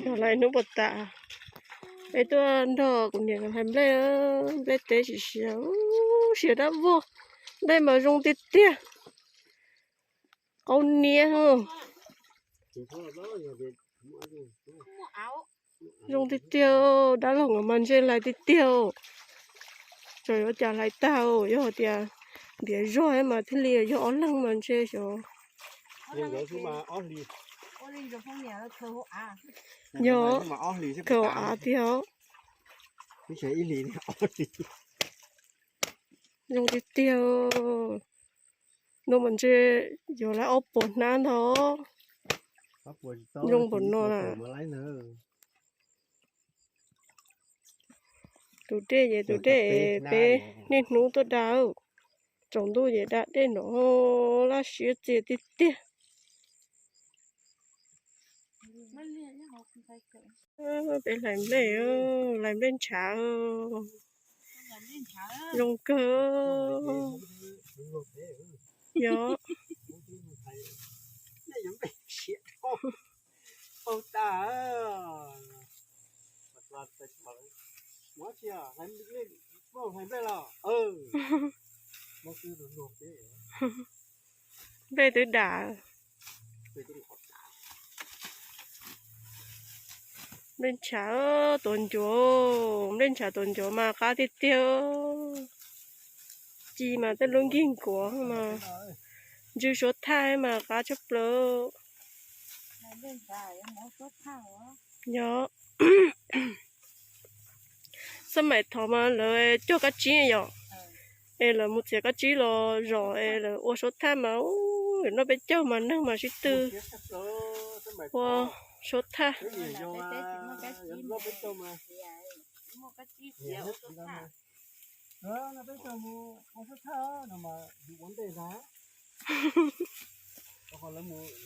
Los lawm hnub puas tas, peb tuaj nrog kuv niam hlais nplej, nplej teb tsis siav, siav dab vog, nplej mas zoo tiag tiag, qaub niab. Zoo tiag tiag, dab laug nkawd mas ntshe hlais tiag tiag. Txawm yuav cas hlais tag, yog hais tias ntiav zog mas thiaj li yog ob leeg mas ntshe xyov. Yog, khaws hauv av tiag. Zoo tiag tiag. No mas ntshe yuav lawm ob puas hnab ntag. Zoo npaum no na. Tus dej ces tus dej peb niaj hnub tuaj da, tsaus ntuj ces da dej no, laj siab txias tiag tiag. Peb hlais nplej, hlais nplej ntshav, zoo kawg. Yog. Nplej twb dam. Nplej ntshav tuav ncuav, nplej ntshav tuav ncuav mas qab tiag tiag. Ci mas tej lub nkig nkuav mas ntswj suab thaj mas qab tshaj plaws. Yog. Xab maim thaud mas lawv cog kab tsib yom, es lawv mus txiav kab tsib los zom es lawv ua suab thaj mas, noj peb caug mas neeg mas sib tw ua suab thaj.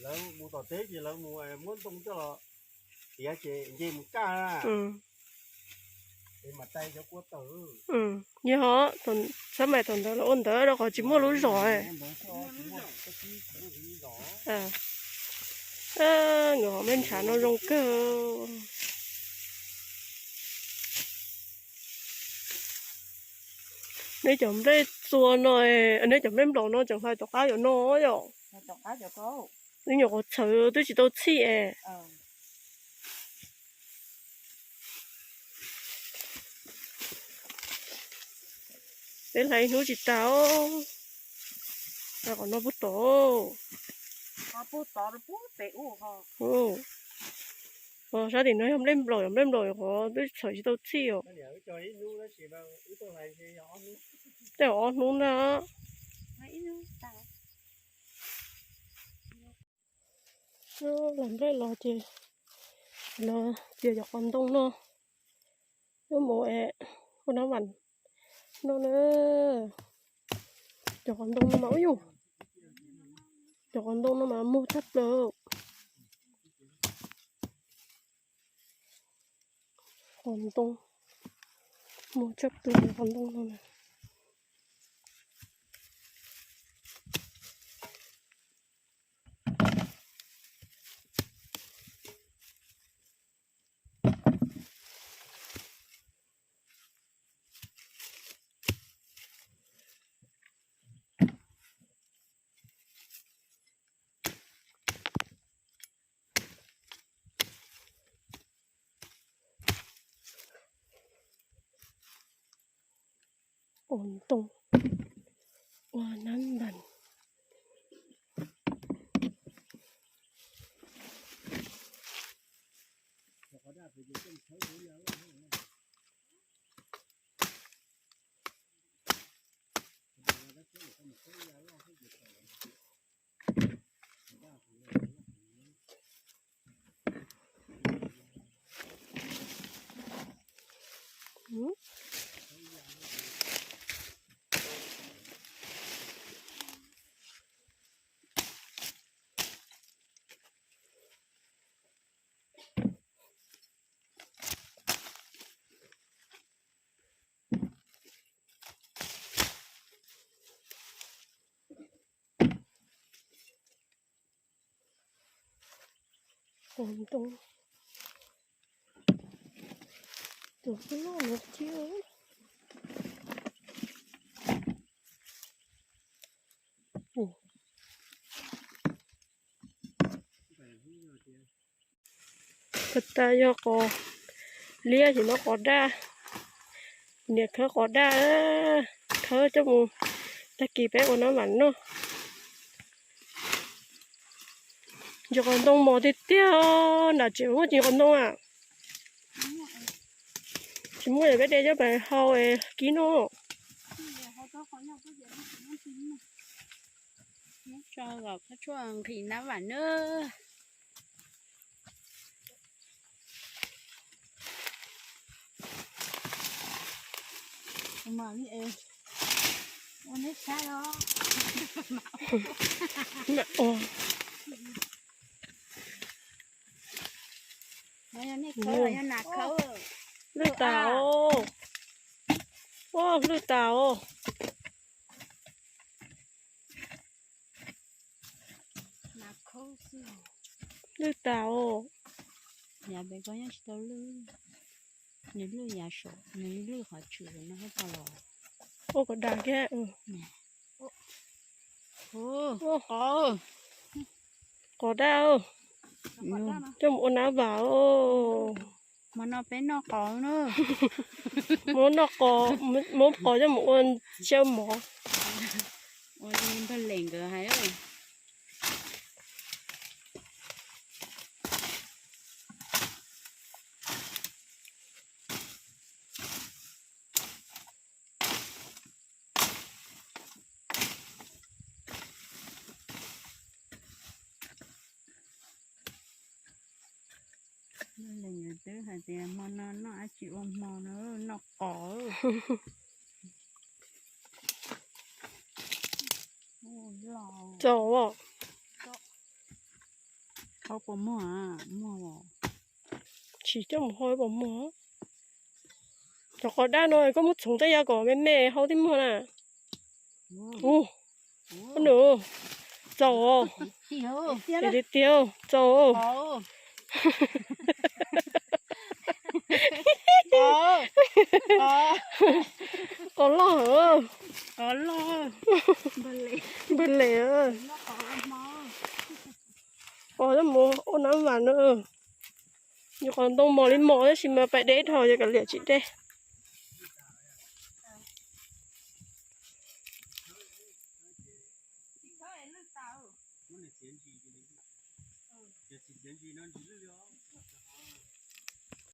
Lawv mus tom teb ces lawv mus muab ntoo coj los tiav ces nce mus kaj. Yog, xab maim thaum ntawd los ua ntawd rau qhov tsis muaj lub zos. Nkawd nplej ntshav no zoo kawg. Nej cov nplej txua no, nej cov nplej nplaum no tseem hlais tom qab yuav no yom? Ib nyuam qhuav txhawv twb tsis tau txhij es. Peb hlais ib hnub tsis tas. Qhov no puag tod. Sab tim no yog nplej nplaum, yog nplej nplaum qhov twb txhawv tsis tau txhij os. Tej ob hnub ntag. Los nplej los ces los txiav cov qos ntoo no, wb mus es ua nab vam no na. Cov qos ntoo no mas ub yus, cov qos ntoo no mas muag tshaj plaws. Qos ntoo, muag tshaj plaws qos ntoo no na. Ua ntoo, ua nab npas. Qos ntoo, tus tub loj no thiab. Ko tas yog qos liab, ces no qos daj. Niam khawb qos daj, khawb coj mus tag kis peb ua nab vam noj. Ntsis qos ntoo mos tiag tiag, nram tsev muaj ntsis qos ntoo a. Tsis muaj, peb de coj pais hau kib noj. Tso kom koj tshuaj nqhis nab vam nawb. Lwj tas os. Ua lwj tas os. Lwj tas os. Yav pem ko yeej tsis tau lwj. Nws lwj yav saum, nws lwj qhov tswm no hab tau los. Ua kom dag kiag. Qos daj, coj mus ua nab vam. Hmo no peb noj qos na. Muab noj qos, muab qos coj mus ua xyaw mov. Ua li npawg Lem nkawd hais. Npawg Lem nkawd twb hais tias hmo no noj dab tsi ua hmo no, noj qos. Txaus. Hau puas muag? Muag. Tsis coj mus hau puas muag? Cov qos daj no koj muab txhoov tej yam kom me me hau thiaj muag na. Ub, nws txaus. Tiag tiag, txaus. Qos loj. Npawg Lem, qos coj mus ua nab vam na. Yus qos ntoo mos li mos tab sis mas pais de dhau yog kav liam tsis de.